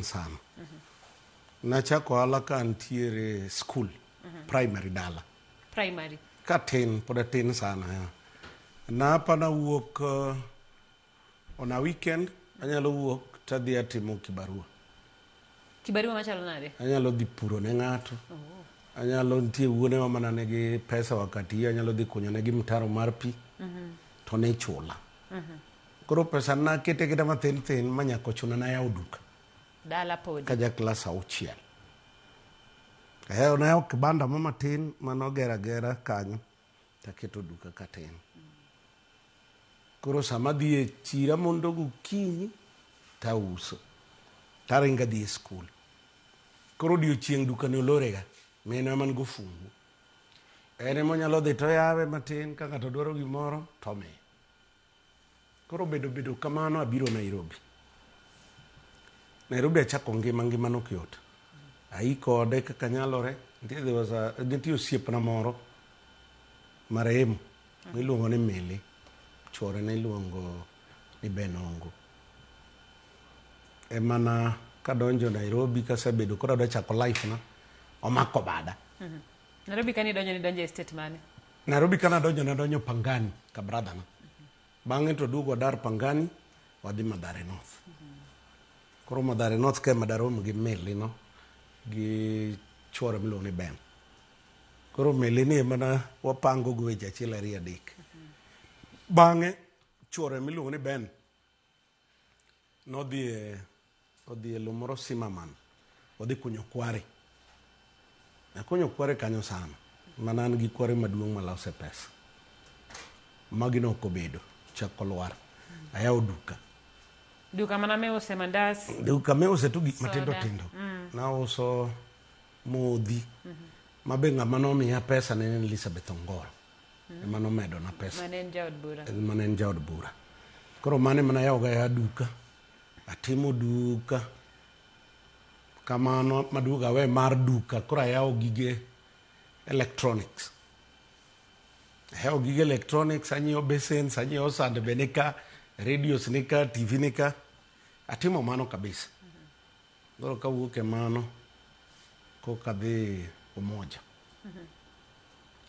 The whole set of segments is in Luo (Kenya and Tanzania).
Sana. Nachako ohala ka antiere school, primary dala. Primary. Katin, pod atin sana ya. Napa nawuok on a weekend, anyalo wuok tadhi atimo kibarua. Kibarua machalo nade? Anyalo dhi puro ne ng'ato. Anyalo nitie wuonewa mana nigi pesa wakati hiyo, anyalo dhi kunyo negi mtaro mar pi to ne ichula. Koro pesa nakete aketa mathin thin ma nyaka ochuna nayawo duka. Dala podi. Kaja klas auchiel. Ahewo nayawo kibanda mo matin manoger agera kanyo taketo duka katin. Koro sama adhi e chira mondo gokinyi tauso. Taringo adhi e skul. Koro odiochieng' duka ni olorega. Minwa ema nigo fungu. En ema onyalo dhi toyawe matin ka ng'ato dwaro gimoro tomiye. Koro bedo bedo kamano abiro Nairobi. Nairobi achako ngima, ngima nok yot. Ai kode kaka nyalore. Nitie, there was a, nitie osiepna moro marehemu miluongo ni Mili. Chuore ne iluongo ni Benongo. Emana kadonjo Nairobi kasebedo koro adwa chako life na omako bada. Nairobi kane idonjo nidonjo e estate mane? Nairobi kana adonjo nadonjo Pangani ka brother na. Bang'e to duogo wadar Pangani wadhi Mathare North. Koro Mathare North ka ema darom gi Mili no gi chuore miluongo ni Ben. Koro Mili ni ema na wapango go weche achiel ariyo adek. Bang'e chuore miluongo ni Ben nodhi e odhi e lo moro Simaman odhi kunyo kware. Akunyo kware kanyo sana mana an gi kware maduong' malose pesa. Magi nok obedo chako lwar. Ayawo duka. Duka mana miuse mandas. Duka miuse tu gik matindo Soda. tindo. Nauso modhi. Ma be ng'ama nomiya pesa ne en Elizabeth Ongoro. Ema nomedona pesa. Mane en jaod bura. Mane en jaod bura. Koro mano ema nayawo ga ya duka. Atimo duka. Kamano maduogo awe mar duka koro ayawo gige electronics. Ayawo gige electronics, anyiewo basins, anyiewo sande be nika, radios nika, TV nika. Atimo mano kabisa. Koro kawuok e mano, koka adhi Umoja.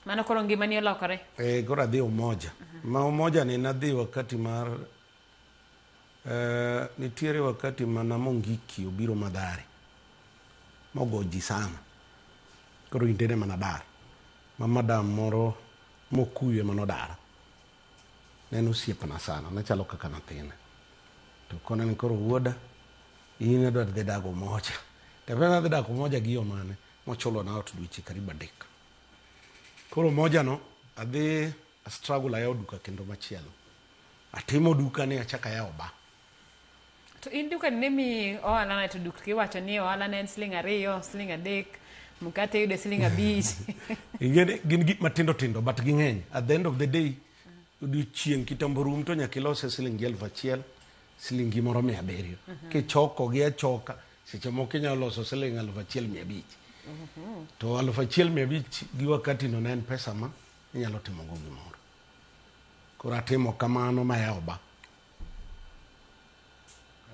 Mano koro ngimani olokore. Eh, koro adhi Umoja. Ma Umoja ni nadhi wakati mar eh, nitiere wakati mana Mongiki obiro Mathare mogo ji sana. Koro indene mana dar. Ma madam moro mokuyu ema nodara. Ne en osiepna sana, nachalo kaka nyathine. To kone ni koro wuoda, in adwa dhi dak Umoja. To adhi dak Umoja gi yo mane? Mochulo na ot dweche karibu adek. Koro Umoja no, adhi a struggle ayawo duka kendo machielo. Atimo duka ni achako ayawo bar. To in duka ni ne miyi ohala nade to duk iwacho ni ohala ne en siling ariyo, siling adek, mkate iyudo siling abich. Ing'eni gin gik matindo tindo but ging'eny. At the end of the day, odiochieng' kitambo rum to nyaka ilose siling 1000, silingi moro 700. Kichoko gi achoka, seche moko inyalo loso siling 1500. To 1500 gi wakati no ne en pesa ma inyalo timo go gimoro. Koro atimo kamano mayawo ba.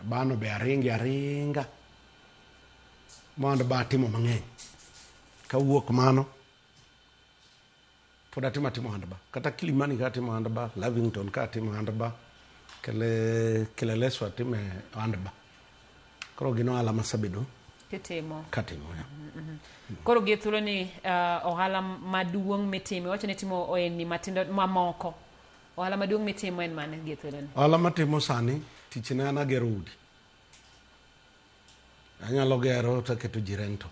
Bano be aringe aringa mondo ba atimo mang'eny. Kawuok mano, pod atimo atimo ohand ba. Kata Kilimani ka atimo ohand ba, Lavington ka atimo ohand ba, Kele, Kileleshwa atime ohand ba. Koro gin ohala masabedo Kitimo. katimo. Ya. Koro gi thuolo ni ohala maduong' mitimo, iwacho ni itimo ohelni matindo mamoko. Ohala maduong' mitimo en mane gi thuolo ni? Ohala matimo sani, tichna an agero udi. Anyalo gero taketo ji rento.